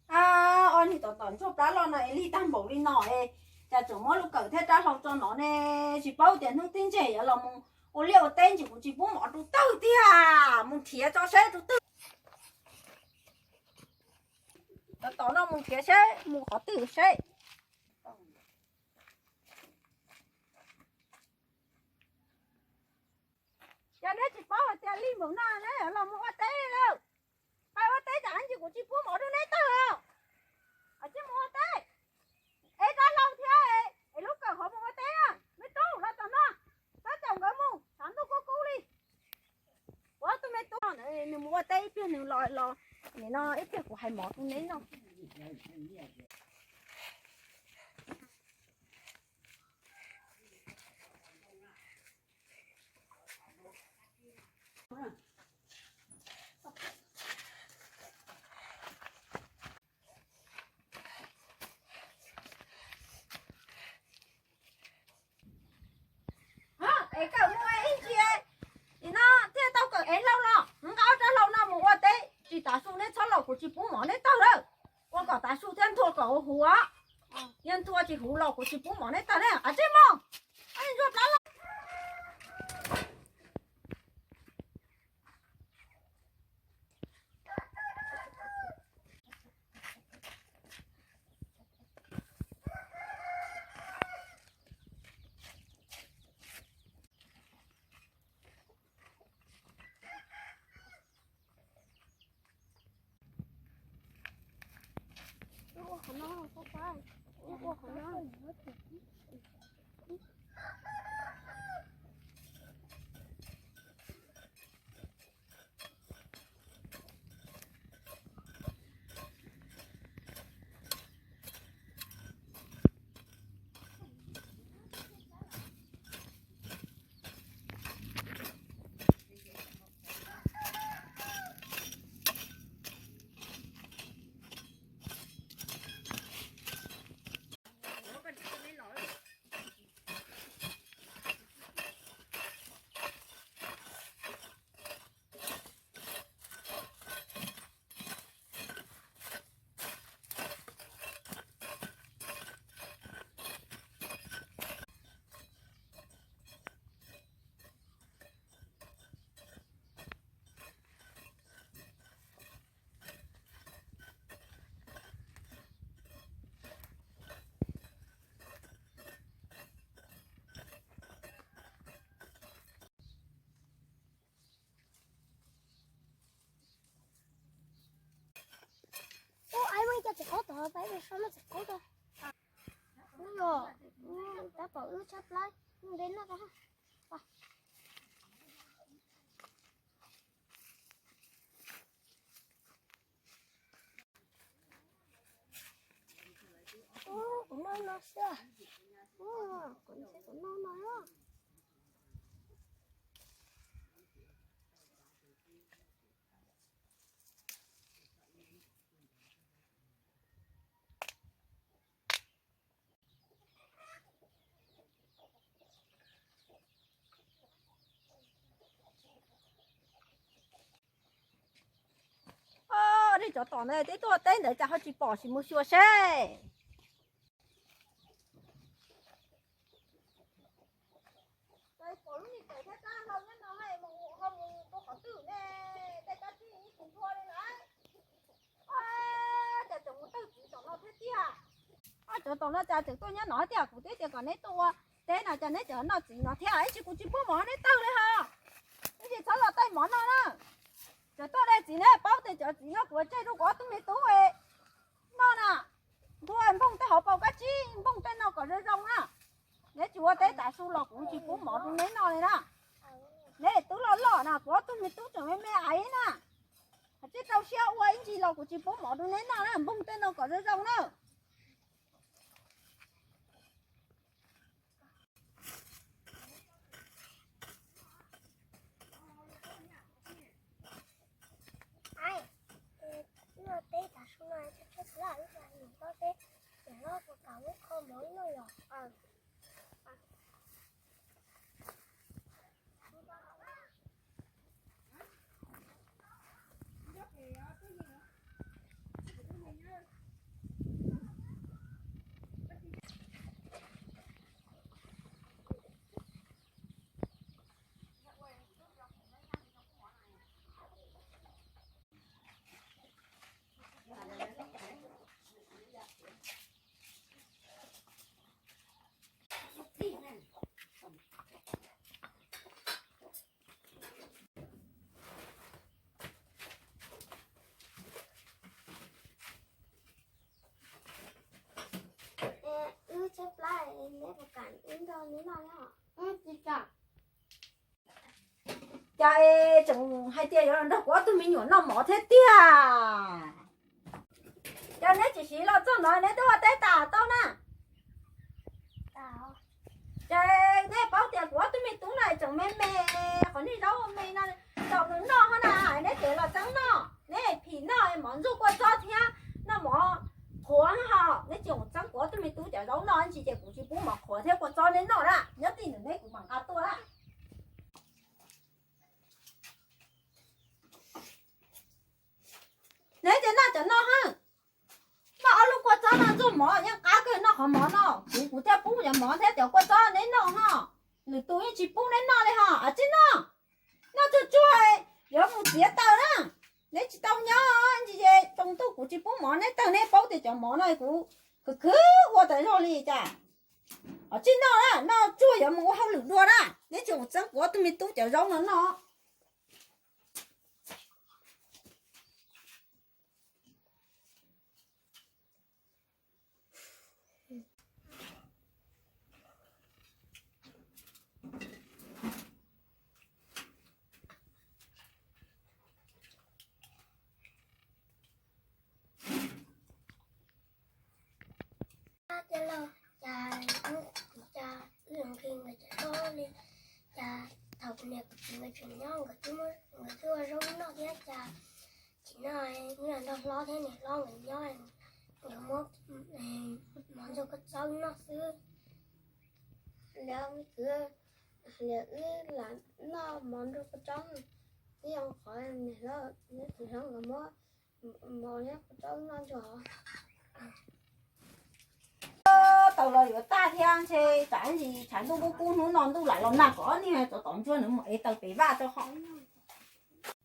Ab, ob niag tom tom ntsuag plab loj no es lig tag npaum li no es, cas tseem muab lub kawm thiab rab hlau tso no ne? Tsis paub tias hnub twg ntseg yuav los mus ua liaj ua teb ntsis kuv tsis pub mov rau tawg tiag. Mus nrhiav tso seb rau twg. Tom tom no mus nrhiav seb mus qhov twg seb. Yog neb tsis paub hais tias lig npaum no neb los mus ua teb lawm. Pais ua teb tsam ntsis kuv tsis pub mov rau neb tawg. Cia mus ua teb, ev rab hlau thiab es lub kawm qhov mus ua teb na. Me tub, los tom no, txhob caum nkawd mus, tshav ntuj kub kub li. Kuv ob tug me tub, nws mus ua teb ib pliag nws los los, nim no ib pliag kuv hais mov rau neb noj. Es kawm mus ib ntsis, nim no thiaj tau kawm ev hlau los nqa ob rab hlau no mus ua teb. Tsis tav su neb txhob los kuv tsis pub mov neb tawg lawm. Ua kom tav su thiab nthua kom huv huv. Yog nthua tsis huv los kuv tsis pub mov neb tawg ne. Ab, tsis mog. Ntsuag plab loj. Ua qhov no, ua qhov no. Ub, aib muaj ib co txiv qaub tod, peb mus saib muaj txiv qaub tod. Ub, tab tom wb tshaib plab, mus de noj tso. Ub, kuv noj no xwb. Ub, kuv noj no. Oj, nej cov tom ntawd twb tuaj teb ntawd cas ho tsis pom, sim mus xyuas seb. Pom lub niag kawm thiab rab hlau nyob no, mus ho mus rau qhov twg ne? Tej kab tsib ib tsis nthua li lawm. Cas tseem mus tawg txiv tom no thiab tiag? Cov tom no cas tseem tuaj nyob no tiag? Kuv twb tias kom neb tuaj ua teb no cas neb tseem noj txiv no thiab? Ib ntsis kuv tsis pub mov neb tawg li hos. Ib ntsis txhob los taij mov noj na. Tseem tuaj de txiv, neb paub tias cov txiv no kuv tseg rau kuv ob tug me tub noj na. Nthua npoog tej hauv paus kab tsib, npoog tej no kom zoo zoo na. Neb tsis ua teb tav su los kuv tsis pub mov rau neb noj li na. Neb twb loj loj na, kuv ob tug me tub tseem me me aiv na. Hais tsis rau siab ua ib ntsis los kuv tsis pub mov rau neb noj na, npoog tej no kom zoo zoo na. Aib, wb ua teb tav su no tshaib tshaib plab, wb mus teb, ces lawv puas kam wb kho mov noj yom? Cas es tseem hais tias yuav los nrog kuv ob tug me nyuam noj mov thiab tiag? Cas neb tsis siv los txog no neb twb ua teb tas tau na. Ces neb paub tias kuv ob tug me tub no tseem me me, qhov niag zaub me no, tau nws noj ho na, neb tseem los txeeb noj, neb phim noj mov ntsuag kua txob thiab noj mov qhuav ho, neb tsis txeeb kuv ob tug me tub cov zaub noj ntsis ces kuv tsis pub mov qhuav thiab kua txob neb noj na, nyob tij ntawm neb kuv mam nqa tuaj na. Neb ces noj cov no ha. Noj ob lub kua txob no ntxuag mov yeej qab kawg noj qhov mov no. Kuv, kuv thiaj pub cov mov thiab cov kua txob neb noj ho. Lwm tus yeej tsis pub neb noj li ho. Ab tsi noj, noj tsuag tsuag yuav mus txiav taws na. Neb tsis tau nyob ntsis ces tsaus ntuj kuv tsis pub mov neb tag, neb paub tias cov mov no kuv khwv khwv ua tas zog li cas. Ab tsi noj na, noj tsuag yuav mus ua hauj lwm dua na. Neb tsis txeeb kuv ob tug me tub cov zaub no noj. Tiag lauj, cas, cas wb los nqi nkawd cov zaub li, cas thaum kuv niam kuv txiv nkawd tseem nyob nkawd twb ua zaub noj thiab, cas tsis noj, wb los nrog hlob thiab niam hlob nkawd nyob, nkawd muab mov ntxuag kua txob noj xwb. Liam, liam wb lam noj mov ntsuag kua txob, ib yam qhov niam hlob niam txiv hlob nkawd muab mov nyob kua txob noj ntsuag. Tau los yuav tag thiab ntshe tsam ntsis tshav ntuj kub kub hnub no ntuj lam los nag kom ob niag tsov tom ntsuag nws mus ev taws pem vaj rau hauv.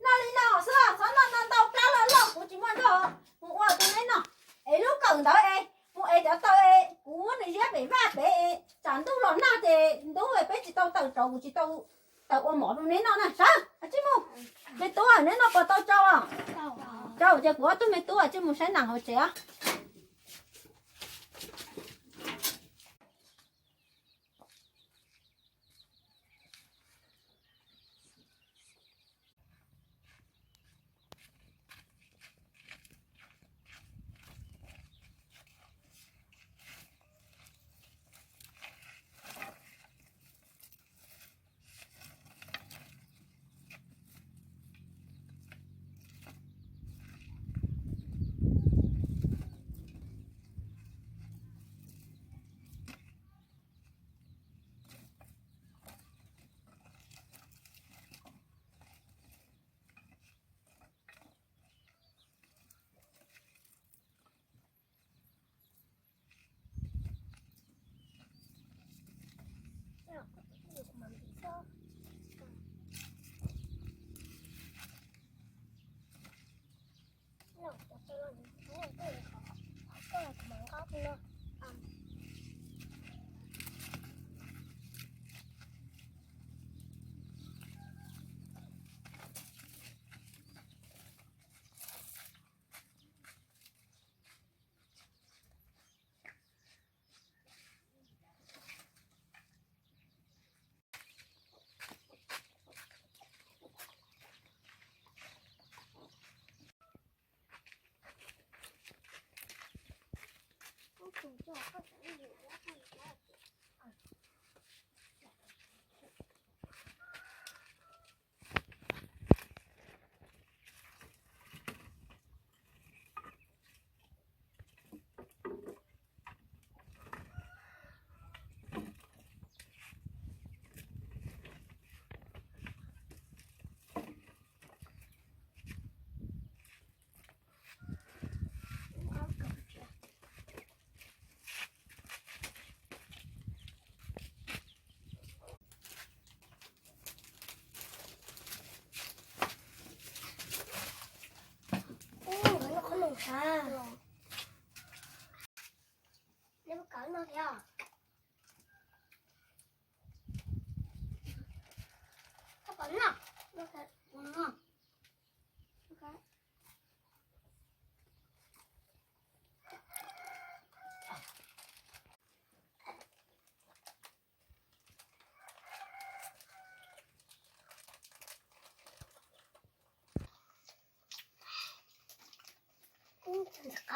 Noj li no xwb, txhob noj no ntau plab loj loj kuv tsis muaj nrog mus ua tus neb noj. Es lub kawm ntawd es mus ev cov taws es kuv muab nws ziab pem vaj pem es tsam ntuj los nag ces ntub peb tsis tau taws rauv kuv tsis tau taws ua mov rau neb noj na. Sawv, tsij mus. Me tub, neb noj puas tau tsau? Tsau ces kuv ob tug me tub tsij mus saib nees hauv tsev.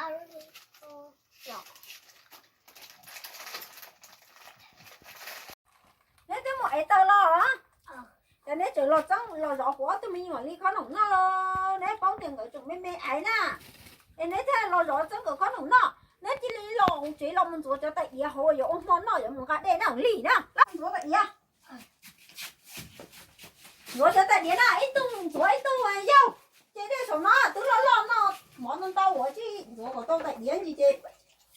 Neb twb mus ev taws los, ces neb tseem los txeeb los zov kuv ob tug me nyuam li khob noom noj los? Neb paub tias nkawd tseem me me aiv na, es neb thiaj los zov txeeb nkawd khob noom noj. Neb cia li los tsev los mus ntxuav cov tais diav hauv yuav ua hmo noj, yuav mus nqa dej na ua li na. Los ntxuav tais diav, ntxuav cov tais diav na, ib tug ntxuav ib tug yaug. Ces dej saum no twb loj loj no, mov ntau ntau ua tsis ntxuav kom tau tais diav ntsis ces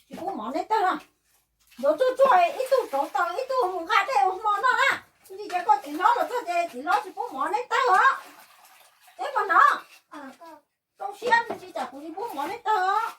tsis pub mov neb tawg no. Ntxuav tsuag tsuag, ib tug rauv taws ib tug mus nqa dej ua hmo noj na. Ntsis ces koj txiv hlob los txog ces txiv hlob tsis pub mov neb tawg os. Neb puas hnov? Zoo siab ntsis tsam kuv tsis pub mov neb tawg os.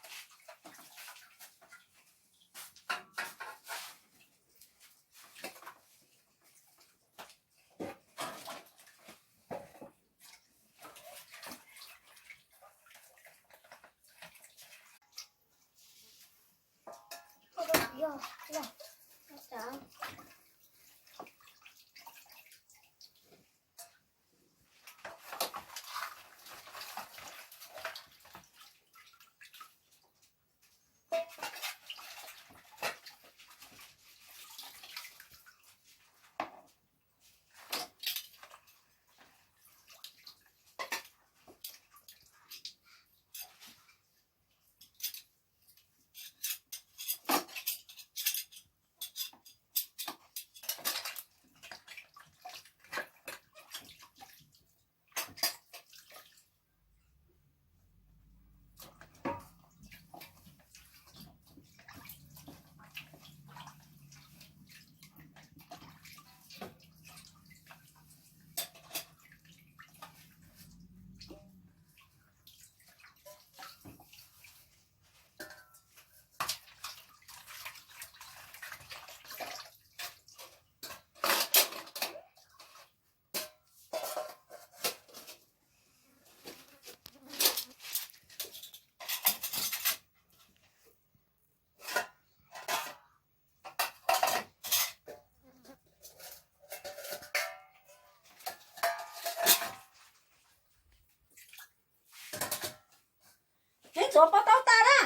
Neb ntxuav pob taub tag na.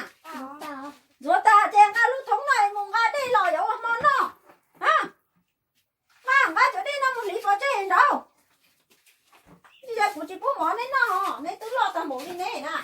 Ntxuav tag ces nqa lub thoob no mus nqa dej los yuav ua hmo noj. Nqa, nqa cov dej no mus hliv pov tseg nraud. Ntsis kuv tsis pub mov neb noj, neb twb loj tag npaum li neb na.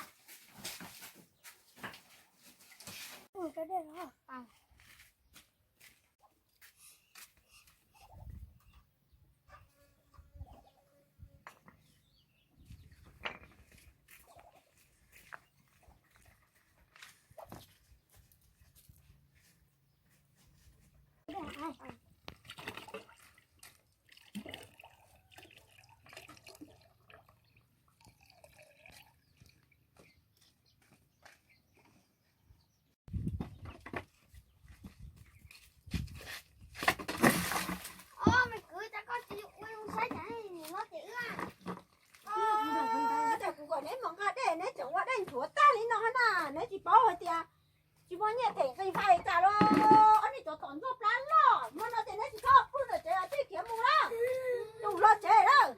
Os, me kwv, cas koj tsis ua zoo saib cas niam hlob ces wb. Cas kuv kom neb mus nqa dej neb tseem ua dej nchuav tag li no na, neb tsis paub hais tias tsis muaj nyiaj them nqi fais tas los? Ob niag cov tom ntxuag plab loj, hmo no ces neb tsis txhob pw ntawm tsev, tij khiav mus lawm, tus los tsev lawm.